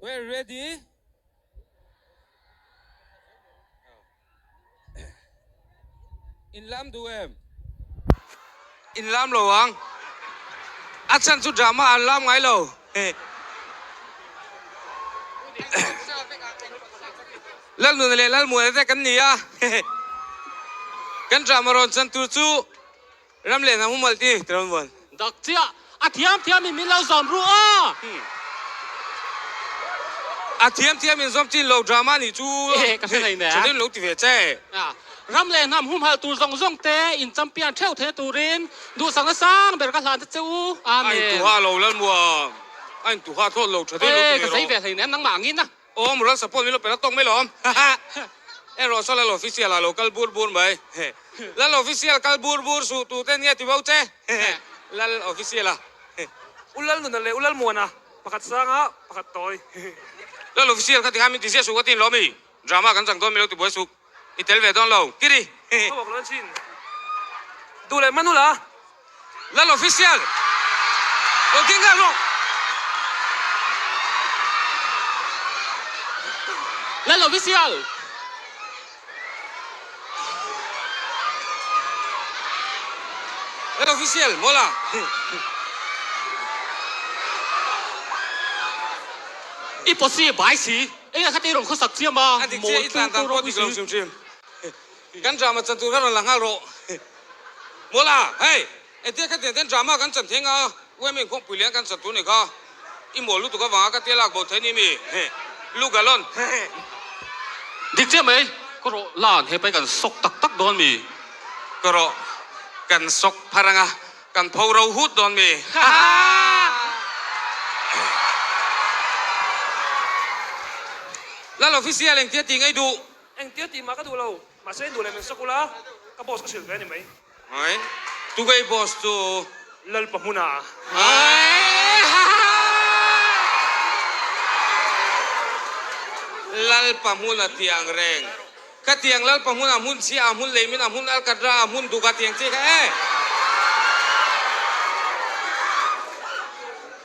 We're ready. In lam duh em? In lam lo ang. A chhan chu drama an lam ngai lo. Lalnuna leh Lalmuana te kan ni a. Kan drama rawn chan tur chu Ram leh hnam humalh ti ti rawn vuan. Dak chiah, a thiam thiam in min lo zawm ru a. A thiam thiam in zawm chin lo drama nih chu Ka hre ngei nen. Tha lo ti ve che. Ram leh hnam humhalh tur zawng zawng te in champion theuh theih turin duhsakna sang ber ka hlan ta che u. Amen. A intuha lo Lalmuam. A intuha thlawt lo tha deuh lo ti ve rawh. Ka zei ve hlei nem nangmah angin a. Aw moral support min lo pe la tawk mai lawm. Erawh saw Lal Official ah lo kal bur bur mai. Lal Official kal bur bur suh tu te nia ti bo che. Lal Official a. U Lal Nuna leh U Lal Muana pakhat sanga pakhat tawi. Lal Official kha tikhan min ti ziah suh ka tin lawm i. Drama kan chang dawn mi lo ti buai suk. I tel ve dawn lo. Kiri. Ka wak lo chin. Duh leh Manula. Lal Official. Lo ding nghal rawh. Lal Official. Lal Official, Mawla. I pawsi bai si. Eng a kha te rawn khawsak chiam a, A dik chiah i tlan dan pawh dik lo hrim hrim. Kan drama chan tur kha rawn la nghal rawh. Mawla, hei, engtia khatiang ten drama kan chan theng a, UMA inkhawmpui lian kan chan tur ni kha. I mawl lutuk avanga ka tia lak bo thei ni mi? Lu galon. Dik chiah mai, ka rawh lan he pai kan sawk tak tak dawn mi? Ka rawh kan sawk phar anga Kan pho ro hut dawn mi? Lal official engtia tih ngei duh? Engtia tih mah ka duh lo, mahse duh leh min sawk ula, ka boss ka hrilh ve a ni mai. Hai, tugei boss chu? Lal Pahmuna. Lal Pahmuna tih ang reng. Ka tiang Lalpa hmun a hmun chhia a hmun leimin a hmun alkatra a hmun duk a tiang che kha e.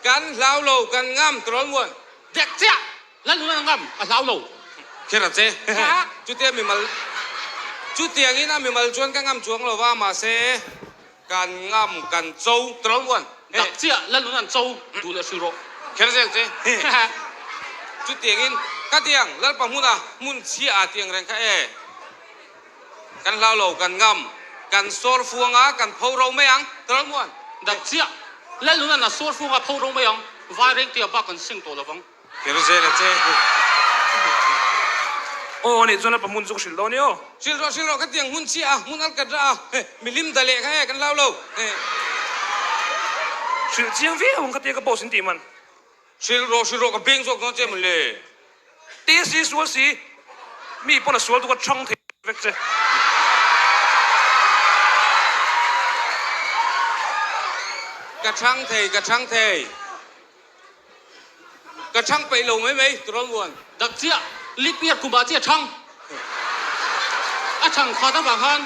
Kan hlau lo kan ngam tirawl muan. Dek chiah Lalnuna na ngam a hlau lo. Kher a che. Chutia mimal chutiangin a mimal chuan ka ngam chuang lo va mahse kan ngam kan cho tirawl muan. Dak chiah Lalnuna an cho duh leh hrilh rawh. Kher zel che. Chutiangin ka tiang Lalpa hmuna hmun chhia ah tiang reng kha e. Kan hlau lo, kan ngam, kan sawr fuang a, kan pho ro mai ang. Tawlh muan. Dak chiah Lalnunan a sawr fuang a pho ro mai ang. Vai reng tia bak kan seng tawh lovang. Kher zel a che. Aw anih chuan Lalpa hmun chu ka hrilh dawn i aw. Hrilh rawh, hrilh rawh, ka tiang hmun chhia a, hmun al kat rah a, milim da leh kha e, kan hlau lo. Hrilh chiang viau ang ka tia ka boss in tih man. Hrilh rawh, hrilh rawh, ka beng zawk dawn che maw le. Te si sual si, mi pawn a sual tuk a chhang thei vek che. Ka chhang thei, ka chhang thei. Ka chhang peih lo mai mai, Turawl Muan. Dak chiah, lip year kumah chiah chhang. A chhang khat avang khan,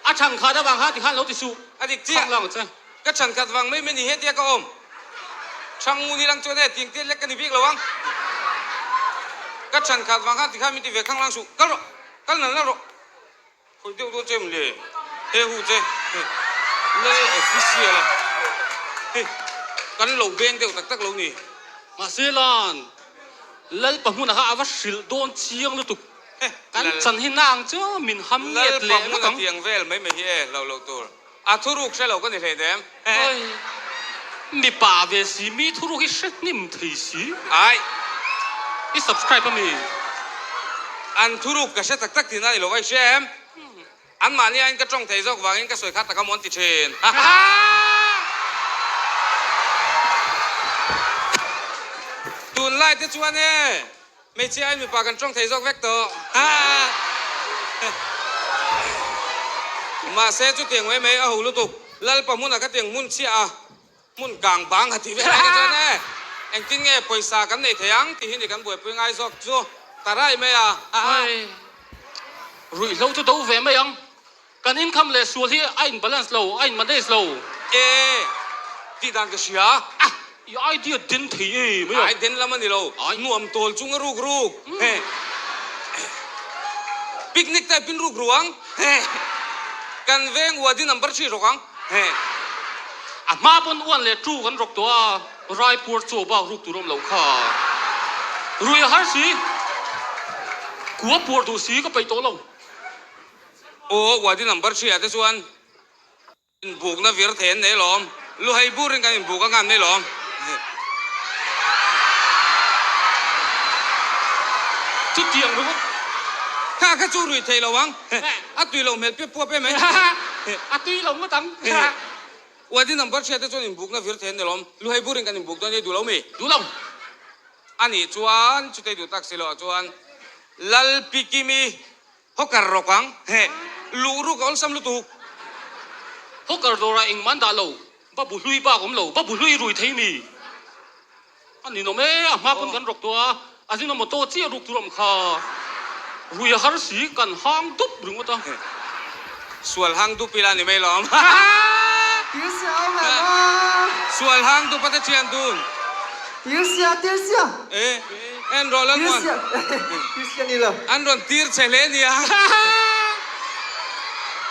a chhang khat avang khan tikhan lo ti suh. A dik chiah. Chhang lang che. Ka chhan khat vang mai mai ni hetia ka awm. Chhang ngun hi lang chuan e tiang tiat lek ka ni bik lo ang. Ka chhan khat vang khan tikhan min ti ve khang lang suh. Kal rawh. Kal nal nal rawh. Khawih deuh dawn che em le? He hu che. Lal official a. Hei kan lo beng deuh tak tak lo ni. Mahse lan Lalpa hmunah kha a va hrilh dawn chiang lutuk. Kan chan hi na ang chu min ham nget leh vek ang. Lalpa hmuna tiang vel mai mai hi e lo loh tur. A thuruk hre lo ka ni hlei nem. Oi, mipa ve si, mi thuruk hi hre hnim thei si. Ai. I subscribe a mi? An thuruk ka hre tak tak tihna ni lo va i hria em? An mahni aiin ka tawng thei zawk vangin ka sawi kha tak a mawn ti thin. Tunlai te chuan e. Hmeichhia aiin mipa kan tawng thei zawk vek tawh. Mahse chutiang mai mai a ho lutuk. Lalpa hmunah ka tiang hmun chhiah a, hmun kang bang a tih vel ai ka chuan e. Engtin nge pawisa kan nei thei ang tih hi ni kan buaipui ngai zawk chu ta rai mai a. Ai, ruihhlo chu do ve mai ang. Kan income leh sual hi a in balance lo, a in manage lo. E, tih dan ka hria. I idea den thei e mai a. Ai den lam a ni lo. Nuam tawl chung a ruk ruk. Picnic type in ruk ru ang. Kan veng wadi number thi rawk ang. A hma pawn uan leh tu kan rawk tawh a, Raipur chaw bak ruk tur awm loh kha. Rui a har si. Kua puar duh si ka peih tawh lo. Aw wadi number thi ah te chuan Inbukna vir thei an nei lawm. Luhai burin kan inbuk anga an nei lawm. Chutiang ringawt. Kha kha chu rui thei lo ang. A tui lo hmel piap puap em e. A tui lo ngawt ang. Wadi number hriat te chuan inbukna vir thei an nei lawm. Luhai burin kan inbuk dawn ei duh lo mi? Duh lo. A nih chuan chutei duh tak si loh ah chuan Lalpikimi Hawker rawk ang, heh, luh ruk a awlsam lutuk. Hawker dawrah engmah an dah lo, va bu hlui bak awm lo, va bu hlui rui thei mi a ninawm e, a hma pawn kan rawk tawh a, a zinga motor chiah ruk tur a awm kha, rui a har si, kan hang dup ringawt a. Sual hang dup ila ni mai lawm. Tirsia awm em a? Sual hang dup a te thian dun. Tirsia, tirsia. E, en rawh Lalmuan. Tirsia, tirsia ni lo. An rawn tir che hle nia.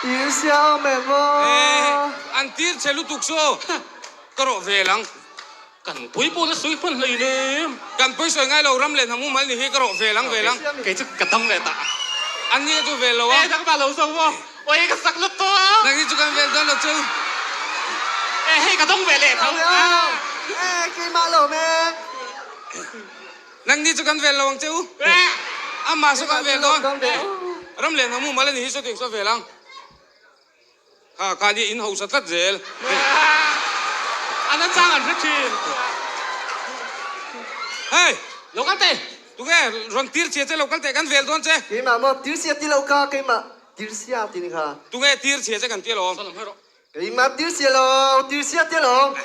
Tirsia awm em a? E, an tir che lutuk saw. Ka rawh vel ang. Kan pawi pawh la sawi hman hlei nem. Kan pawi sawi ngai lo ram leh hnam umal ni hi ka rawh vel ang vel ang. Kei chu ka dam ve ta. An ni ka chu vel lo a. E dang ta lo zo maw. Oi ka sak lut tawh a. Nang hi chu kan vel dawn lo chu. E hei ka dawng ve leh tho. E keimah lo me. Nang ni chu kan vel lo ang che u. Amah saw kan vel dawn. Ram leh hnam umal ani hi saw tiang saw vel ang. Kha kha nia in hausa tlat zel. A na chang an hre thin. Hei! Lo kal teh! Tunge rawn tir chhia che lo kal teh kan vel dawn che. Keimah maw tir chhia ti lo kha keimah tir chhia ti ni kha. Tunge tir chhia che kan ti alawm. Salam hei rawh. Keimah tir chhia lo tir chhia ti alawm.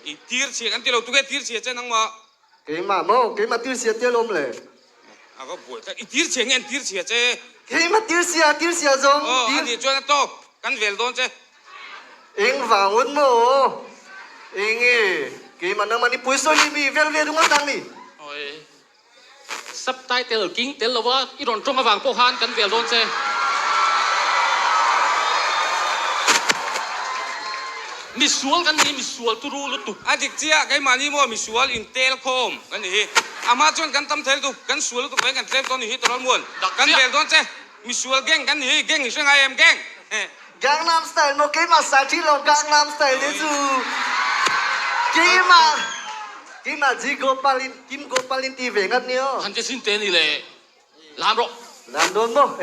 I tir chhia kan ti lo tunge tir chhia che nangmah. Keimah maw keimah tir chhia ti alawm le. A va buai tlat. I tir chhia nge an tir chhia che? Keimah tir chhia, tir chhia zawng. Aw, a nih chuan a tawp. Kan vel dawn che. Eng vang un maw? Enge keimah nangmah ni puisawi ni mi vel ve ringawt ang ni. Awi. Subtitle king tel lova i rawn tawng avang pawh khan kan vel dawn che. Misual kan ni, misual turu lutuk. A dik chiah, keimahni maw misual intel khawm kan ni hi. A hma chuan kan tam thei lutuk, kan sual lutuk veng kan tlem dawn ni hi Tawlal Muan. Kan vel dawn che, misual gang kan ni hi, gang i hre ngai em gang? Gangnam style maw keimah sa ṭhi lo Gangnam style te chu keimah keimah G Gopal in Kim Gopal in ti ve ngat ni aw. Han che sin te ni le. Lam rawh. Lam dawn maw?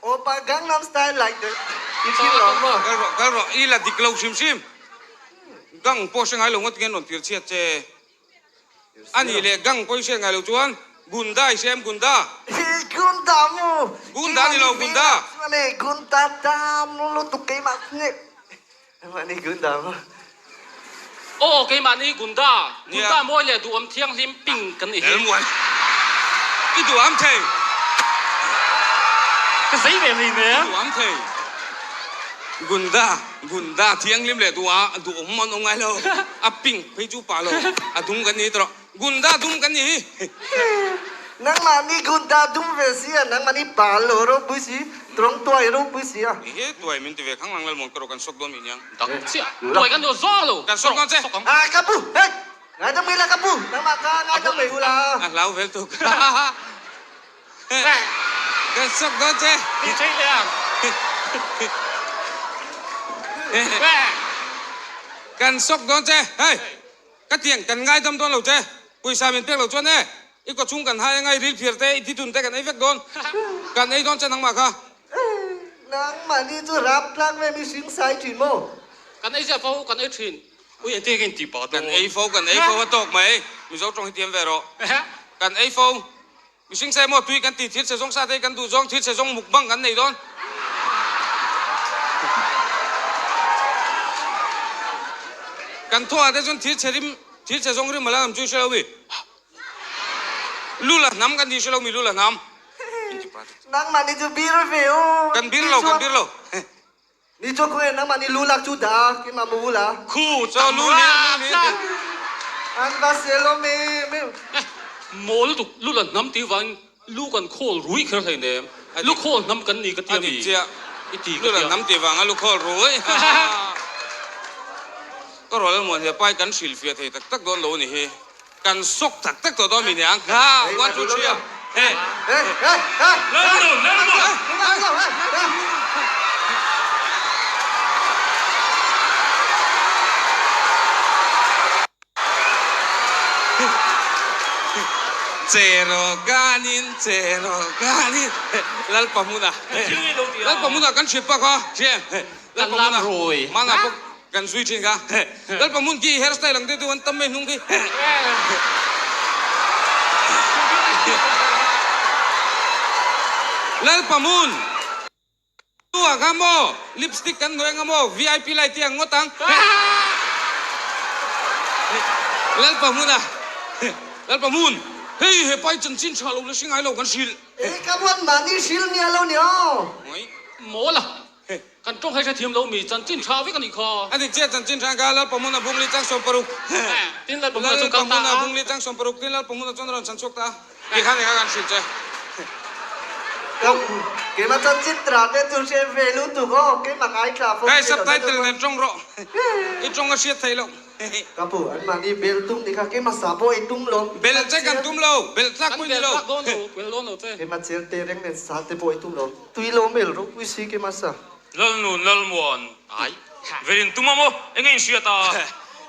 Opa Gangnam Style like the i thil lawm maw? Kal rawh, kal rawh, i la dik lo hrim hrim. Gang pawh hre ngai lo ngawt nge an rawn tir chhiat che. A nih leh gang pawh i hriat ngai lo chuan Gunda i hria em Gunda? Gunda maw? Gunda ni lo Gunda. Gunda tam lutuk keimah nge. Mahni Gunda maw? Aw keimahni Gunda, Gunda mawi leh duhawm thianghlim ping kan ni hi. Elmuan i duham thei. Ka zei ve hlei nen. I duham thei. Gunda, Gunda thianghlim leh duha duhawm an awm ngai lo. A pink phei chu pah lo, a dum kan ni tawh. Gunda dum kan ni hi. Nangmahni Gunda dum ve si a, nangmahni pa lo ropui si, tawng tuai ropui si a. He tuai min ti ve khang lang lalmawn ka rawh kan sawk dawn mi niang. Dak chiah, tuai kan duh zawng lo. Kan sawk dawn che. Sawk ang. Ah ka pu, hei, ngaidam ngei la ka pu, nangmah kha ngaidam ngei u la. A hlau vel tuk. Kan sawk dawn che. Ti thei leh ang. Kan sawk dawn che, hei. Ka tiang kan ngaidam dawn lo che, pawisa min pek lo chuan e, i kawchhung kan hai anga i ril phiar te, i thitun te kan ei vek dawn, kan ei dawn che nangmah kha. Nangmahni chu rap tlang ve mihring sai thin maw? Kan ei ziah fo, kan ei thin. Ui engtin nge in tih pah dawn? Kan ei fo, kan ei fo a tawk mai, Mizo tawng hi tiam ve rawh. Kan ei fo, mihring sai maw tui kan ti thil che zawng sa te hi kan duh zawng, thil che zawng mukbang kan nei dawn. Kan thawhah te chuan thil chhe rim, thil chhe zawng rim a la nam chu i hre lo mi? Lu la hnam kan ti hre lo mi lu la hnam? Nangmah nih cu bir ve u. Kan bir lo, kan bir lo. Ni cu khawi nangmah nih lu lak cu dah keimah mu la. Khu So lu lir, lu lir. An va sel awm em em. Eh, mawl lutuk lu la hnam tih vangin lu kan khawl rui kher hleinem. Lu khawl hnam kan ni ka ti a mi? I ti ka Lu la tia. hnam tih vanga lu khawl rui. Ka rual almuan he pai kan hrilhfiah thei tak tak dawn lo a ni hi. Kan sawk tak tak tawh dawn mi niang. Ha, one two three a. He. Cheraw kanin, cheraw kanin. Lalpa hmuna. Lalpa hmuna kan hrilh pak a. Hriam. Lalpa hmuna. Mana pawh Kan zui thin kha. Lalpa hmun khi hair style ang deuh deuh an tam mai hnung khi. Lalpa hmun ah kha maw lipstick kan hnawih anga maw vip light hi ang ngawt ang. Lalpa hmun ah Lalpa hmun hei hepa hi chanchin tha lo la hre ngai lo kan hrilh. E ka buat mahni hrilh nia lo ni aw. Mawl a. Kan tawng hei hrethiam lo mi chanchin tha vek a nih kha. A dik chiah chanchin tha ka Lalpa hmuna bungli chang 60. Tin Lalpa hmuna chu kal ta a. Lalpa hmuna bungli chang 60 tin Lalpa hmuna chuan a rawn chhan chhuak ta a. Ti khan eng a kan hrilh che. Ka keimah chanchin tha te chu hre ve lutuk aw keimah ngaithla fawm Hei subtitle nen tawng rawh. I tawng a hriat theih loh. Ka pu, anmahni bel tum ni kha keimah sa pawh ei tum lo. Bel che kan tum lo, bel tlak pawh i ni lo. Kan bel tlak dawn lo, bel dawn lo che. Keimah chel te reng nen sa te pawh ei tum lo. Tui lo mel ropui si keimah sa. Lalnun Lalmuan, Ai. Velin tum a maw? Enge in hriat a?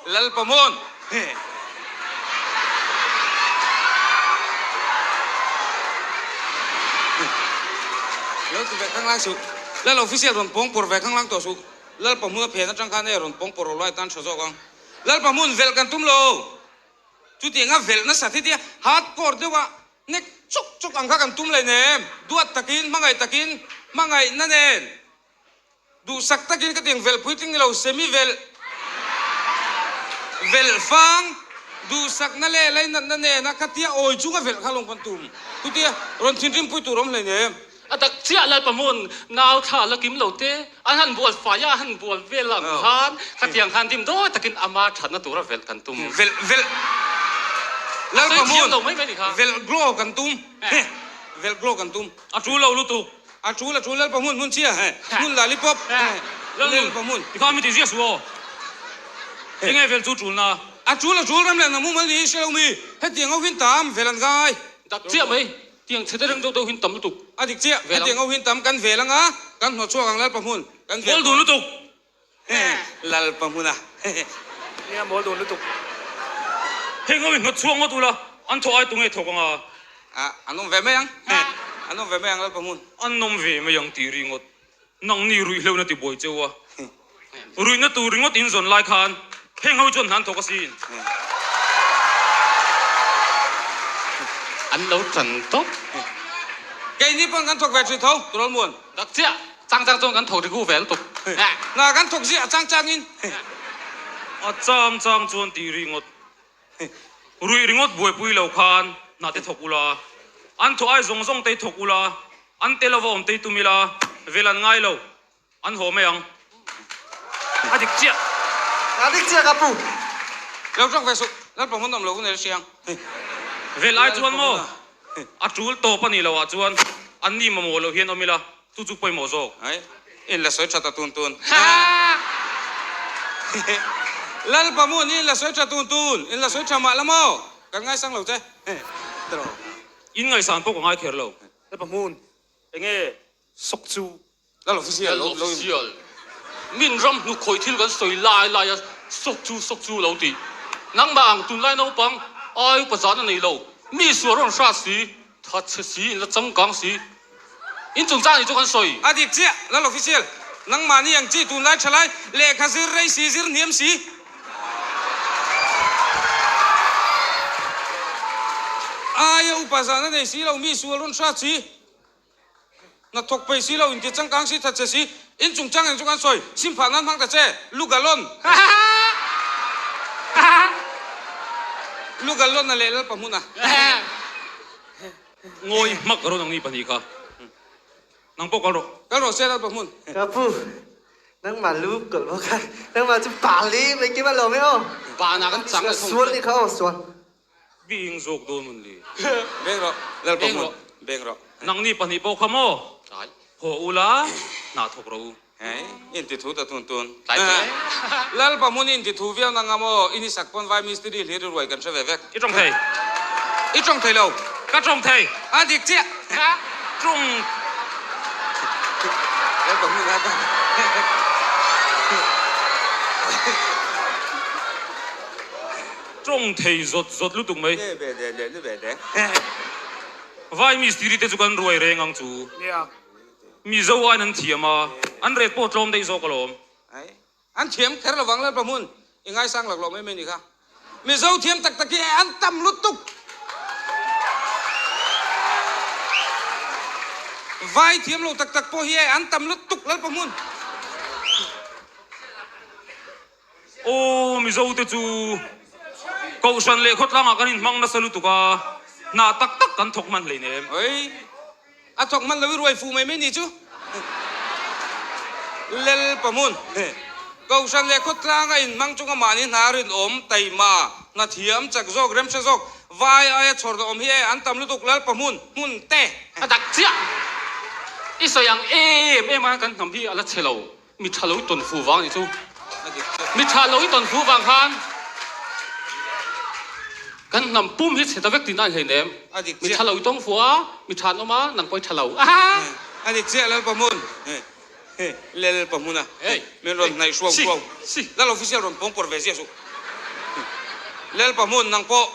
Lalpamuan. Lo ti ve khanglang suh. Lal official rawn pawng pawr ve khanglang tawh suh. Lalpa hmun a phen atang khan e rawn pawng pawr rawh lai tan tha zawk ang. Lalpa hmun velh kan tum lo. Chutiang a velh nasa thi tia hardcore deuh a nek chuk chuk ang kha kan tum leh nem. Duat takin, hmangaih takin, hmangaihna nen duhsak takin ka tiang velh puitling ni lo semi velh velh fang duhsakna leh lainatna nen a khatia awi chunga velh kha lawng kan tum. Chutia rawn thinrim pui tur awm hlei nem. A tak chiah Lalpa hmun nau thla la kim lo te an han bual fai a, a han bual vel ang khan khatiang khan dim dawi takin ama thatna tura velh kan tum. Velh velh Lalpa hmun velh glow kan tum velh glow kan tum. A tul lo lutuk. A tul a tul Lalpa hmun hmun chhia hmun lalipop Lalpa hmun. Tikhan mi ti ziah suh aw. Enge velh chu tulna? A tul a tul ram leh namu mal ni hre lo mi hetiang ho hin tam velh an ngai. Dak chiah mai. Tiang chhe te reng deuh deuh hin tam lutuk. A dik chiah, hetiang ho hin tam kan vel anga, kan hnawt chhuak ang Lalpa hmun, kan vel Mawl dun lutuk. Lalpa hmuna. Nia mawl dun lutuk. Heng ho hi hnawt chhuak ngawt ula, an thawh ai tunge thawk anga? A, an awm ve mai ang. An awm ve mai ang Lalpa hmun. An awm ve mai ang tih ringawt. Nangni ruihhlo na ti buai cheu a, ruihna tur ringawt in zawn lai khan heng ho chuan hna an thawk asin. An lo tan tawp. Keini pawn kan thawk ve thin tho, Turawl Muan. Dak chiah, chang chang chuan kan thawk rigu ve lutuk. Hna kan thawk ziah chang chang in. A chang chang chuan tih ringawt. Ruih ringawt buaipui lo khan hna te thawk ula, an thawh ai zawng zawng te thawk ula, an tel ava awm te tum ila, vel an ngai lo, an haw mai ang. A dik chiah. A dik chiah ka pu. Lo tawk ve suh, Lalpa hmun awm lo hun e hriang. Vel ai chuan maw? A tul tawp a nih loh ah chuan an ni mamawh loh hian awm ila, chu chu pawimawh zawk. Ai, in la sawi tha ta tun tun. Lalpa mun, in la sawi tha tun tun, in la sawi tha mah la maw? Kan ngaisang lo che. Tiraw. In ngaihsan pawh ka ngai kher lo. Lalpa mun, enge sawk chu Lal official lo lo official. Min ram hnuk khawih thil kan sawi lai lai a sawk chu sawk chu lo ti. Nangmah ang tunlai naupang ai upa zan a nei lo. Mi sual rawn hrat si, that chhe si, in la changkang si. In chungchang nih chu kan sawi. A dik chiah, Lal official. Nangmahni ang chi tunlai tha lai lehkha zir rei si zir hniam si. Aia upa zan a nei si lo, mi sual rawn hrat si. Hnathawk peih si lo, inti changkang si, thatchhe si, in chungchang eng chu kan sawi, sim phah nan hmang ta che, lu galon. Lu galon a leh Lalpa hmun a. Ngawi hmak rawn ang i pahnih kha. Nang pawh kal rawh. Kal rawh se Lalpa hmun. Ka pu. Nangmah lu kawlh bawk a, nangmah chu pa li mai kim a lawm e aw. Vanah kan chang leh thung. Sual nih kha aw sual. Bing zawk dawn mun li. Beng rawh, Lalpa hmun, beng rawh. Nangni pahnih pawh kha maw? Haw ula, hna thawk rawh u. Hei, in ti thu ta tun tun. Tlai tlai. Lalpa hmun in ti thu viau na nga maw? In i sak pawn vai mistiri hlir i ruai kan hre ve vek. I tawng thei. I tawng thei lo. Ka tawng thei. A dik chiah. Tawng. Lalpa hmun a dang. Tawng thei zawt zawt lutuk mai. Le ve le le le ve le. Vai mistiri te chu kan ruai reng ang chu. Nia. Mizo aiin an thiam a, an ret pawh tlawm daih zawk alawm. Ai, an thiam kher lovang Lalpa hmun i ngaisang lak lo mai mai ni kha. Mizo thiam tak tak hi an tam lutuk. Vai thiam lo tak tak pawh hi an tam lutuk Lalpa hmun. Aw Mizo te chu Kohhran leh khawtlangah kan inhmang nasa lutuk a, hna tak tak kan thawk hman hleinem. Oi, A thawk hman lo i ruai fuh mai mai ni chu. Lel Pahmun, Kohhran leh khawtlang a inhmang chunga mahni hna rinawm, taima, hna thiam, chak zawk, remhre zawk, vai aia chhawr dah awm hi e, an tam lutuk Lal Pahmun, hmun te. A dak chiah. I sawi ang em em a kan hnam hi a la chhe lo. Mi tha lo i tawn fu vang nih chu. Mi tha lo i tawn fu vang khan kan hnam pum hi chhe ta vek tihna a ni hleinem. Mi tha lo i tawng fu a, mi tha an awm a, nang pawh i tha lo. A dik chiah Lalpahmun. Lalpahmun a min rawn hnaih hruau hruau. Lal official rawn pawng pawr ve ziah suh. Lalpahmun nang pawh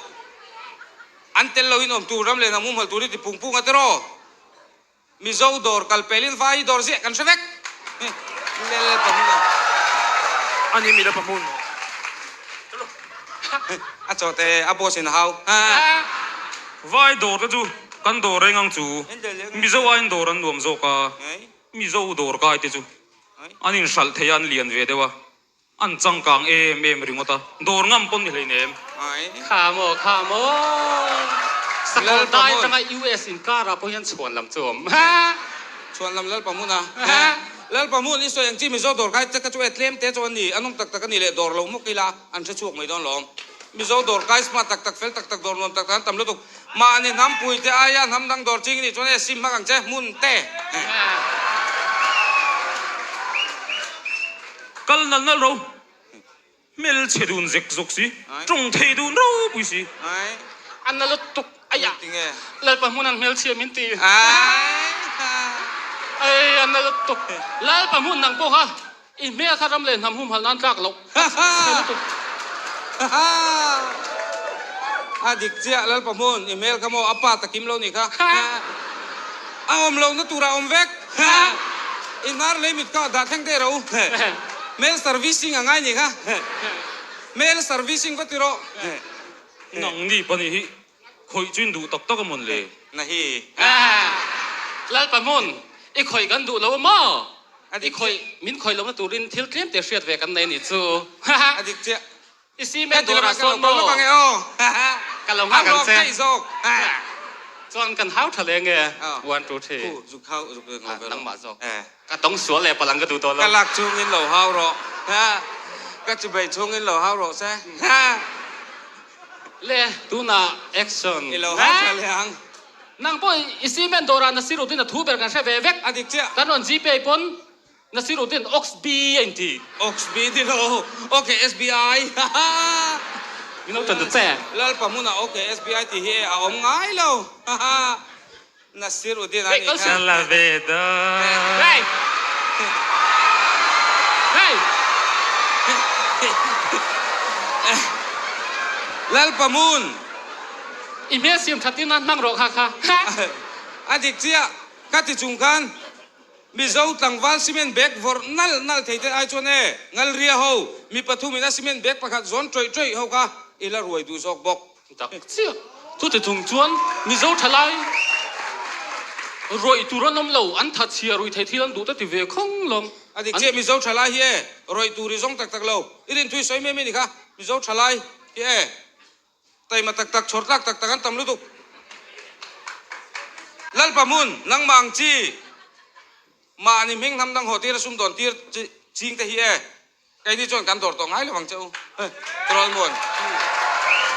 an tel lo in awm tur ram leh hnam humhalh tur i ti pung pung a tiraw? Mizo dawr kal pelin vai hi dawr ziah kan hre vek. Lel pahmun a. A ni mila pahmun. A chaw te a boss in a hau. Vai dawr te chu kan dawr reng ang chu. Mizo aiin dawr an nuam zawk a. Mizo dawr kai te chu an inhralh thei a an lian ve deuh a. An changkang em em ringawt a, dawr ngam pawn ni hleinem. Kha maw, kha maw. Sakawr dai atanga US inkarah pawh hian chhuan lam chu a awm. Chhuan lam Lalpa hmun a. Lalpa hmun i sawi ang chi Mizo dawr kai te kha chu e tlem te chu an ni, an awm tak tak a ni leh dawr lo mawk ila an hre chhuak mai dawn lawm. Mizo dawr kai smart tak tak fel tak tak dawr nuam tak tak an tam lutuk. Mahni hnampui te aia hnam dang dawr ching i nih chuan e sim hmak ang che hmun te. Kal nal nal ro, hmel chhe dun zek zawk si, tawng thei dun ropui si. A na lutuk aiah Lalpa hmun an hmelchhia min ti. Ai a na lutuk. Lalpa hmun nang pawh kha i hmel kha ram leh hnam humhalh nan tlak loh. A chhe lutuk. A dik chiah Lalpa hmun i hmel kha maw a pa takim lo nih kha. A awm lohna tur a awm vek. I hnar lei mit kha dah thleng teh ro. Hmel servicing a ngai nih kha. Hmel servicing va ti rawh. Nang ni pahnih hi khawih chu in duh tak tak a mawn le? Na hi. Lalpa hmun, i khawih kan duh lo a maw? I khawih, min khawih lohna turin thil tlem te hriat ve kan nei a nih chu. A dik chiah. I cement dawrah sawn maw? Ka lo nghak ang che. Chuan kan hau tha leh nge? One, two, three. Nangmah zawk. Ka tawng sual leh palang ka duh tawh lo. Ka lak chungin lo hau rawh. Ka chubei chungin lo hau rawh se. Le, tunah action. I lo hau tha leh ang. Nang pawh i cement dawrah Nasiruddin a thu ber kan hre ve vek. A dik chiah. Kan rawn Gpay pawn Nasiruddin Ox B a inti. Ox B ni lo, ok SBI haha. Min lo tan ta che. Lalpa hmunah ok SBI tih hi a awm ngai lo haha. Nasiruddin a nih kha. Ka la ve da. Hey! Hey! Lalpa hmun. I hmel siam that in a hmang rawh kha kha. A dik chiah, ka ti chung khan. Mizo tlangval cement bag vawrh nalh nalh thei te ai chuan e, Ngalria ho, mi pathum in a cement bag pakhat zawn tawih tawih ho kha i la ruai duh zawk bawk. Tak chiah. Chuti chung chuan Mizo thalai rawih tur an awm lo, an that chhia ruih thei thil an duh te ti ve khawng lawng. A dik chiah, Mizo thalai hi e, rawih tur i zawng tak tak lo. I rin thui sawi mai mai ni kha, Mizo thalai hi e. Taima tak tak, chhawr tlak tak tak an tam lutuk. Lalpa hmun, nangmah ang chi, mahni hming hnam dang haw tir a sum dawn tir chi. Ching te hi e. Keini chuan kan dawr tawh ngai lo ang che u. Trawlmuan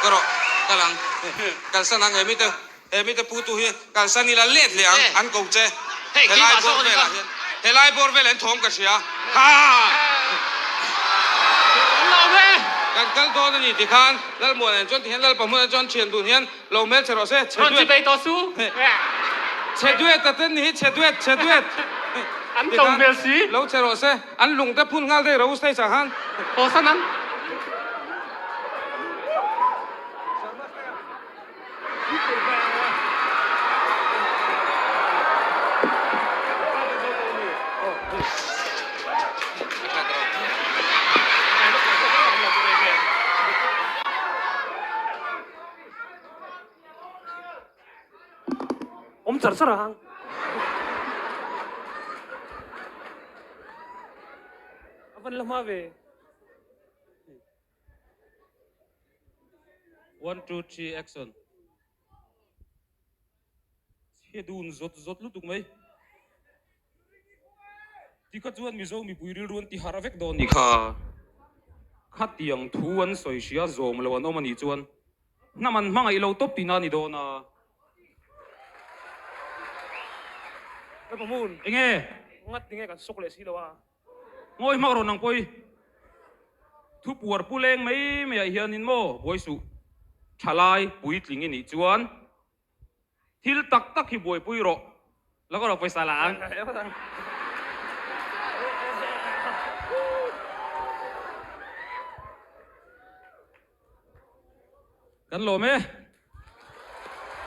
ka rawh kal ang. Kalsan ang he mite he mite pu tu hi kalsan ila let leh ang an ko che. Helai bawr velah hian helai bawr velah hian thawm ka hria. Ha! Kan kal dawn a ni ti khan Lalmuan en chuan ti hian Lalpa hmunah chuan thian dun hian lo hmel che rawh se. Chhe duet. Chhe duet a ten ni hi chhe duet chhe duet. Ti khan lo che rawh se. An lung te phun nghal daih ro stage ah khan. Haw san ang. Awm char char ang. A van la hma ve. One two three action. Chhe dun zawt zawt lutuk mai. Tikha chuan Mizo mipui rilru an ti harh vek dawn ni kha. Khatiang thu an sawi hria zawm lo an awm a nih chuan hnam an hmangaih lo tawp tihna a ni dawn a. Ka pa hmun. Enge? Ngat tinge kan sawk leh si lo a. Ngawi hmak rawn ang pawi. Thu puar pu leng mai mai ah hianin maw buai suh. Thalai puitling i nih chuan Thil tak tak hi buaipui rawh. Lo ka rawh pawisa la ang. Kan lawm e.